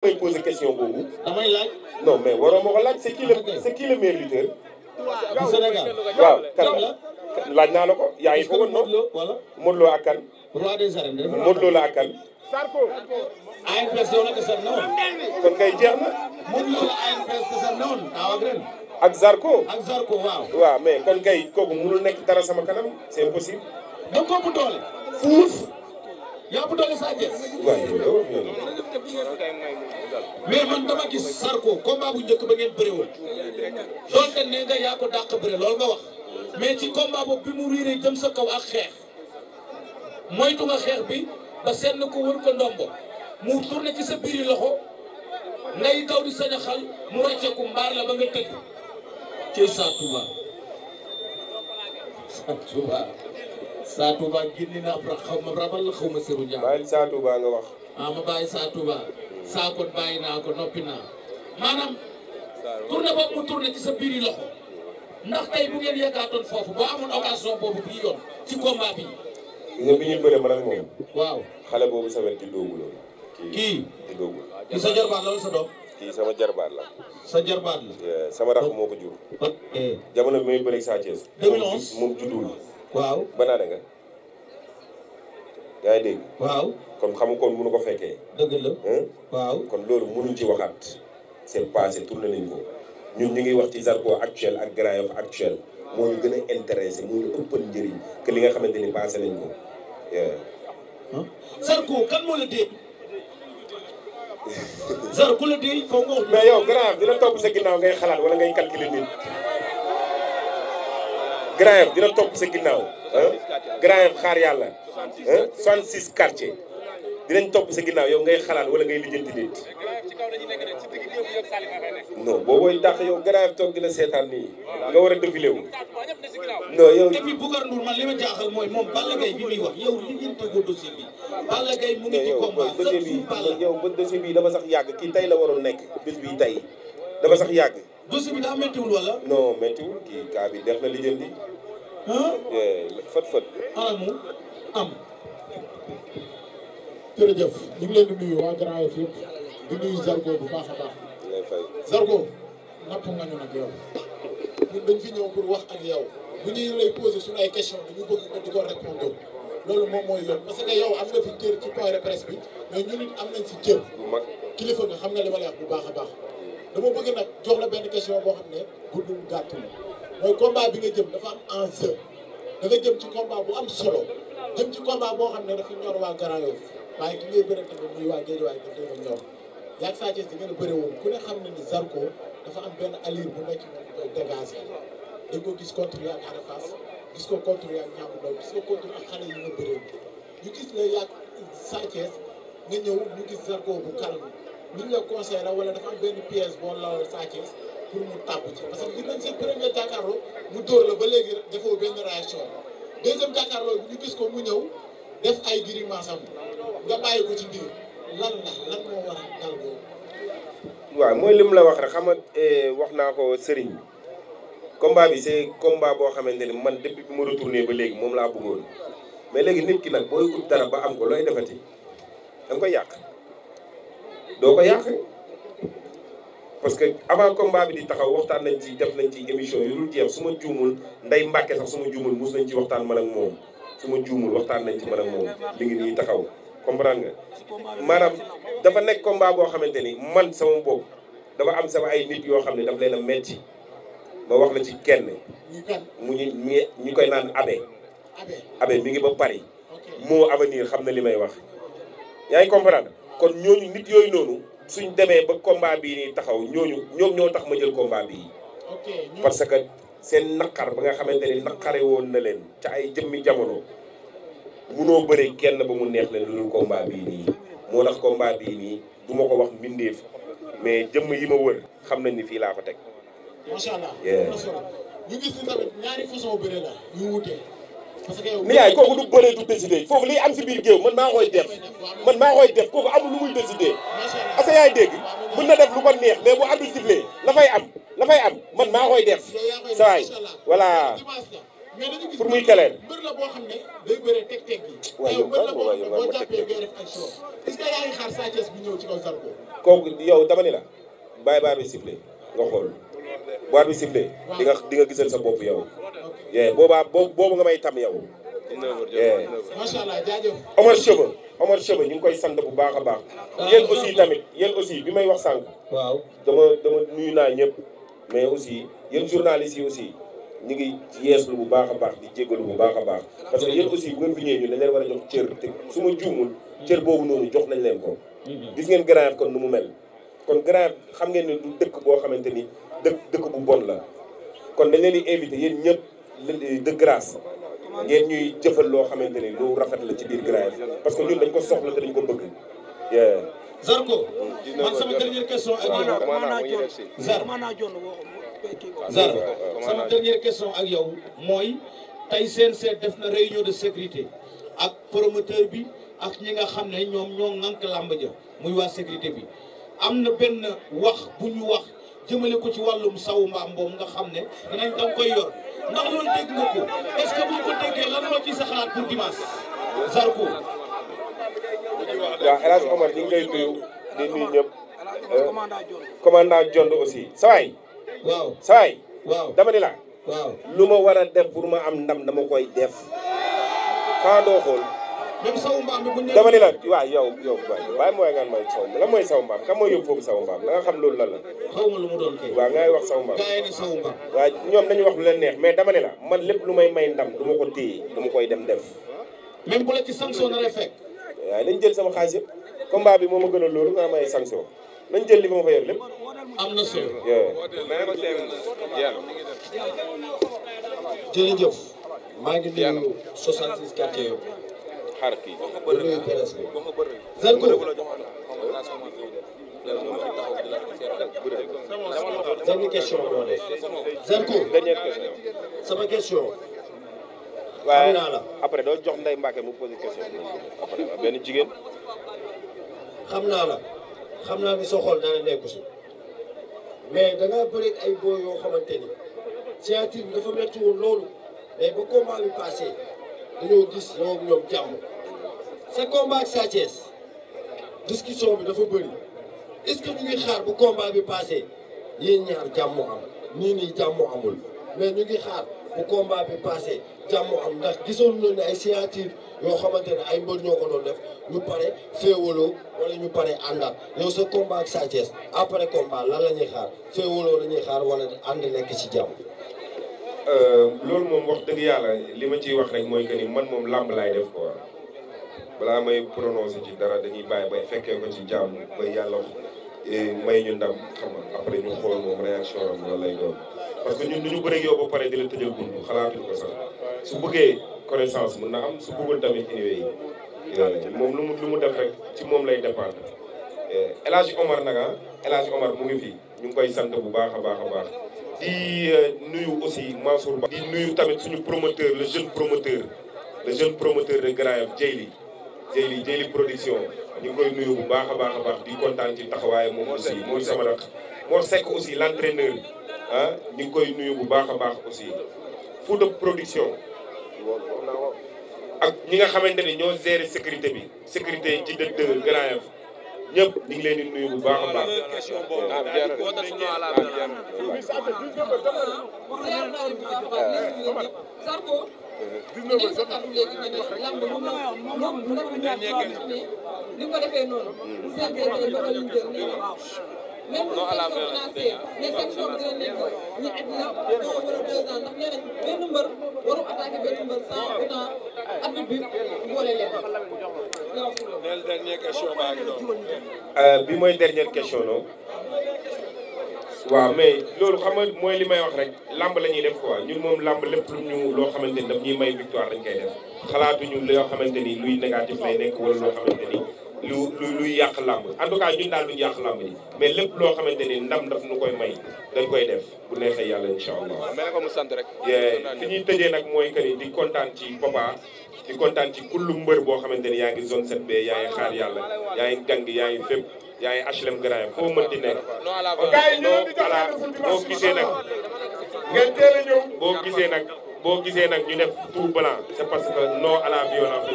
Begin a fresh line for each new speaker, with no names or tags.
may poser question boobu.
damay laaj.
non mais waroo ma ko laaj c'est qui le meilleur lutteur.
du Sénégal.
waaw kan laaj naa la ko. yaa ngi fa woon non Modou Lo ak kan.
roi des arènes.
Modou Lo la ak kan.
ANPS yow la desal na woon.
kon kay jeex na.
Modou Lo la ANPS desal na woon daaw ak ren.
ak Zarko.
ak Zarko waaw.
waaw mais kon kay kooku mënul nekk dara sama kanam c'est impossible.
da ko bu doole. fuuf. yaa bu doole Sa Thiès.
waaw
mais man dama gis Zarko combat bu njëkk ba ngeen bëre woon. donte ne nga yaa ko dàq bëre loolu nga wax. mais ci combat boobu bi mu riiree jëm sa kaw ak xeex. moytu nga xeex bi ba seen ko wër ko ndombo. mu tourné ci sa biiri loxo. ngay daw di sañ a xal mu rocceeku mbaar la ba nga tëdd. ci Sa Touba. Sa Touba. Sa Touba génne naa xaw ma rabal la xaw ma Serou Ndiaye.
bàyyi Sa Touba nga wax.
ah ma bàyyi Sa Touba. saa kon bàyyi naa ko noppi naa. maanaam tourné boobu mu tourné ci sa biiri loxo. ndax tey bu ngeen yeggaatoon foofu boo amoon occasion boobu bii yoon ci combat bi.
nga bi ñuy bëre man ak moom.
waaw
xale boobu sama di doogul woon.
kii
di doogul.
kii sa jarbaat la wala sa doom.
kii sama jarbaat la.
sa jarbaat la.
sama rakk moo ko jur. jamono bi may bëre Sa Thiès.
2011
moom juddul.
waaw
banaane nga. yaa ngi dégg.
waaw.
kon xam nga kon mënu ko fekkee.
dëgg la. waaw
kon loolu mënuñ ci waxaat. c'est passé tourné nañ ko. ñun ñu ngi wax ci Zarko actuel ak Grand Yoff actuel moo ñu gën a intéressé moo ñu ëppal njëriñ que li nga xamante ni passé nañ ko.
Zarko kan moo la dee. Zarko la dee foo nga wax.
mais yow Grand Yoff dina topp sa ginnaaw ngay xalaat wala ngay calculer nit. Grand Yoff dina topp sa ginnaaw. Grand Yoff xaar yàlla. 66 quartiers dinañ topp sa ginnaaw yow ngay xalaat wala ngay lijjanti nit. non boobooy dàq yow Grand Yoff toog dina seetaan nii nga war a défilé wu. non yow.
et puis Boucar Ndour man li ma jaaxal mooy moom Balla Gaye bi muy wax yow li ngeen tegoo dossier bi. Balla Gaye mu ngi ci combat
dossier bi yow ba dossier bi dafa sax yàgg kii tey la waroon nekk bés bi tey dafa sax yàgg.
dossier bi daa méttiwul wala.
non méttiwul kii kaa bi def na lijjanti. fët.
ana mu am.
jërëjëf ñu ngi leen di nuyu waa Grand Yoff yëpp di nuyu Zarko bu baax a baax. Zarko napp nga ñu nag yow ñun dañ fi ñëw pour wax ak yow bu ñuy lay poser suñu ay questions dañu bëgg nga di ko répondre loolu moom mooy yoon parce que yow am nga fi cër ci point de presse bi mais ñun it am nañ fi cër
bu mag
kilifa nga xam nga li ma lay wax bu baax a baax dama bëgg nag jox la benn question boo xam ne guddul gàttul mooy combat bi nga jëm dafa am enjeu da nga jëm ci combat bu am solo jëm ci combat boo xam ne dafa ñor waa Grand Yoff waaye ki ngay bëre tamit muy waa Guédiawaye daf leen a ñor yaag Sa Thiès di ngeen a bëre woon ku ne xam ne ni Zarko dafa am benn allure bu nekk moom koy dégager dañ ko gis contre yaag Ada Fass gis ko contre yaag Niang Ndaw gis ko contre ak xale yi nga bëree ñu gis la yaag Sa Thiès nga ñëw ñu gis Zarko bu calme li ñu la conseillé la wala dafa am benn pièce boo lawal Sa Thiès pour mu tàbb ci parce que gis nañ seen premier jàkkaarloo mu dóor la ba léegi defoo benn réaction deuxième jàkkaarloo bi ñu gis ko mu ñëw def ay grimaces am nga bàyyi ko ci biir lan moo war a dal boobu.
waaw mooy lim la wax rek xam nga wax naa ko Serigne combat bi c'est combat boo xamante ni man depuis bi ma retourné ba léegi moom laa bëggoon mais léegi nit ki nag booy ut dara ba am ko looy defati da nga koy yàq doo ko yàq parce que avant combat bi di taxaw waxtaan nañ ci def nañ ci émission yu dul jeex su ma juumul Ndeye Mbacke sax su ma juumul mus nañ ci waxtaan man ak moom su ma juumul waxtaan nañ ci man ak moom li ngi nii taxaw comprendre nga maanaam dafa nekk combat boo xamante ni man sama bopp dafa am sama ay nit yoo xam ne daf leen a metti ma wax la ci kenn mu ñu koy naan abe mi ngi ba Paris moo avenir xam na li may wax yaa ngi comprendre kon ñooñu nit yooyu noonu suñ demee ba combat bii nii taxaw ñoom ñoo tax ma jël combat bii parce que seen naqar ba nga xamante ni naqare woon na leen ca ay jëmmi jamono munoo bëre kenn ba mu neex leen lu dul combat bii nii moo tax combat bii nii du ma ko wax mbindeef mais jëmm yi ma wër xam nañ ni fii laa ko teg.
macha allah. ñu gis ni tamit ñaari façon bëre la yu wute. parce que yow
ni yaay kooku du bëree du décider foofu liy am si biir géew man maa koy def kooku amul lu muy décider. parce que yaay dégg mën na def lu ko neex mais bu arbitre sifflé la fay am man maa koy def. saa waay voilà.
mais dañu gis
pour muy clair.
mbër la boo xam ne day bëree teg-teg yi.
waaye
yow mbër la boo xam ne
yow
boo jàppee ngay def action est-ce que yaa ngi xaar Sa Thiès bi ñëw ci kaw Zarko.
kooku yow dama ni la bàyyi baar bi sifflé nga xool baar bi sifflé di nga gisal sa bopp yow. boobu nga may tam yow.
macha allah jaajëf.
Omar Cheveux ñu ngi koy sant bu baax a baax. yéen aussi bi may wax sànq.
waaw
dama nuyu naa ñëpp. mais aussi yéen journalistes yi aussi ñu ngi yeeslu bu baax a baax di jégalu bu baax a baax. parce que yéen aussi bu ngeen fi ñëwee ñun dañ leen war a jox cër te su ma juumul cër boobu noonu jox nañ leen ko. gis ngeen Grand Yoff kon nu mu mel. kon Grand Yoff xam ngeen ne du dëkk boo xamante ni dëkk bu bon la. kon dañ leen di invité yéen ñëpp de grâce ngeen ñuy jëfal loo xamante ni lu rafet la ci biir Grand Yoff parce que ñun dañ ko soxla te dañ ko bëgg.
Zarko man sama dernière question ak yow sama dernière question ak yow mooy tey CNG def na réunion de sécurité ak promoteur bi ak ñi nga xam ne ñoom ñoo ŋànk làmb ja muy waa sécurité bi am na benn wax bu ñu wax jëmale ko ci wàllum sawu mbaam boobu nga xam ne dinañ danga koy yor ndax loolu dégg nga ko est-ce que bu ñu ko déggee lan moo ci sa xalaat pour dimanche Zarko.
waaw El Hadj Omar ñu ngi lay nuyu di nuyu ñëpp commandant Diond aussi sawaay dama ni la lu ma war a def pour ma am ndam dama koy def xanaa doo xool
même sawu mbaam bi bu ñu
dama ni la waaw yow bàyyi mooy ngaan mooy saw lan mooy sawu mbaam kam mooy yóbbu foofu sawu mbaam da nga xam loolu lan la
xaw ma lu mu doon kay
waaw ngay wax sawu mbaam
gaa yi ne sawu mbaam
waaw ñoom nañu wax lu leen neex mais dama ni la man lépp lu may ndam du ma ko téye dama koy dem def
même bu la ci sanction na fekk
waaw nañ jël sama xaalis yëpp combat bi moo ma gënal loolu nga may sanction nañ jël li ma fa yor lépp
am na solo jërëjëf maa ngi nuyu 66 quartier yëpp
xaar kii
ba nuyu presse bi Zarko benn question moo def Zarko
dernière question
sama question
waaye
xam naa la
après doo jox Ndeye Mbacke mu posé question après benn jigéen
xam naa ni soo xool dana nekku si mais da nga bëri ay boo yoo xamante ni signature bi dafa metti woon loolu mais ba combat bi passé dañoo gis yow ak ñoom jàmm sa combat ak Sa Thiès discussion bi dafa bëri est-ce que ñu ngi xaar bu combat bi passé yéen ñaar jàmm am nii jàmm amul mais ñu ngi xaar bu combat bi passé jàmm am ndax gisoon nañu ne ay signature yoo xamante ne ay mbër ñoo ko doon def ñu pare féewaloo wala ñu pare àndaat yow sa combat ak Sa Thiès après combat lan la ñuy xaar féewaloo la ñuy xaar wala ànd nekk ci jàmm.
loolu moom wax dëgg yàlla li ma ciy wax rek mooy que ni man moom làmb laay def quoi balaa may prononcé ci dara dañuy bàyyi bay fekkee ko ci jàmm ba yàlla may ñu ndam xam nga après ñu xool moom réaction am loolu lay doon. parce que ñun du ñu bëreeg yow ba pare di la tëjal bunt xalaatuñ ko sax su bëggee connaissance mën na am su bëggul tamit anyway moom lu mu def rek ci moom lay dépendre. El Hadj Omar nag El Hadj Omar mu ngi fi ñu ngi koy sant bu baax a baax. di nuyu aussi Mansour Ba. di nuyu tamit suñu promoteur le jeune promoteur de Grand Yoff Jeyli production ñu ngi koy nuyu bu baax a baax di kontaan ci taxawaay moom aussi mooy sama rak Mor Seck aussi l'entraîneur ñu ngi koy nuyu bu baax a baax aussi Fouta production ak ñi nga xamante ni ñoo gérer sécurité ci dëkk Grand Yoff ñëpp ñu ngi leen di nuyu bu baax a baax.
Zarko léegi sa kàddu léegi nga ne lamb moom mu nekk ñaar yoo xam ne ni ko defee noonu CNG tey dogal ñu jël nee na même bu sanction financière mais sanction bi dina nekk ñu et la moo ko wala 2 ans ndax nee nañ benn mbër waru attaqué benn mbër sans pourtant arbitre bi boole leen
bi mooy dernière question non waaw mais loolu xam nga mooy li may wax rek lamb la ñuy def quoi ñun moom lamb lépp lu ñu loo xamante ni daf ñuy may victoire dañ koy def xalaatuñu loo xamante ni luy négatif lay nekk wala loo xamante ni luy yàq lamb en tout cas ñun daal duñu yàq lamb ji mais lépp loo xamante ni ndam daf nu koy may dañ koy def bu neexee yàlla incha allah.
mel ko mu sant rek.
fi ñuy tëjee nag mooy que ni di kontaan ci Papa di kontaan ci kullu mbër boo xamante ni yaa ngi zone 7B yaa ngi xaar yàlla yaa ngi gang yaa ngi fépp. yaa ngi HLM Grand Yoff foo mën di nekk boo gisee nag boo gisee nag ñu def tout blanc c'est parce que non à la violence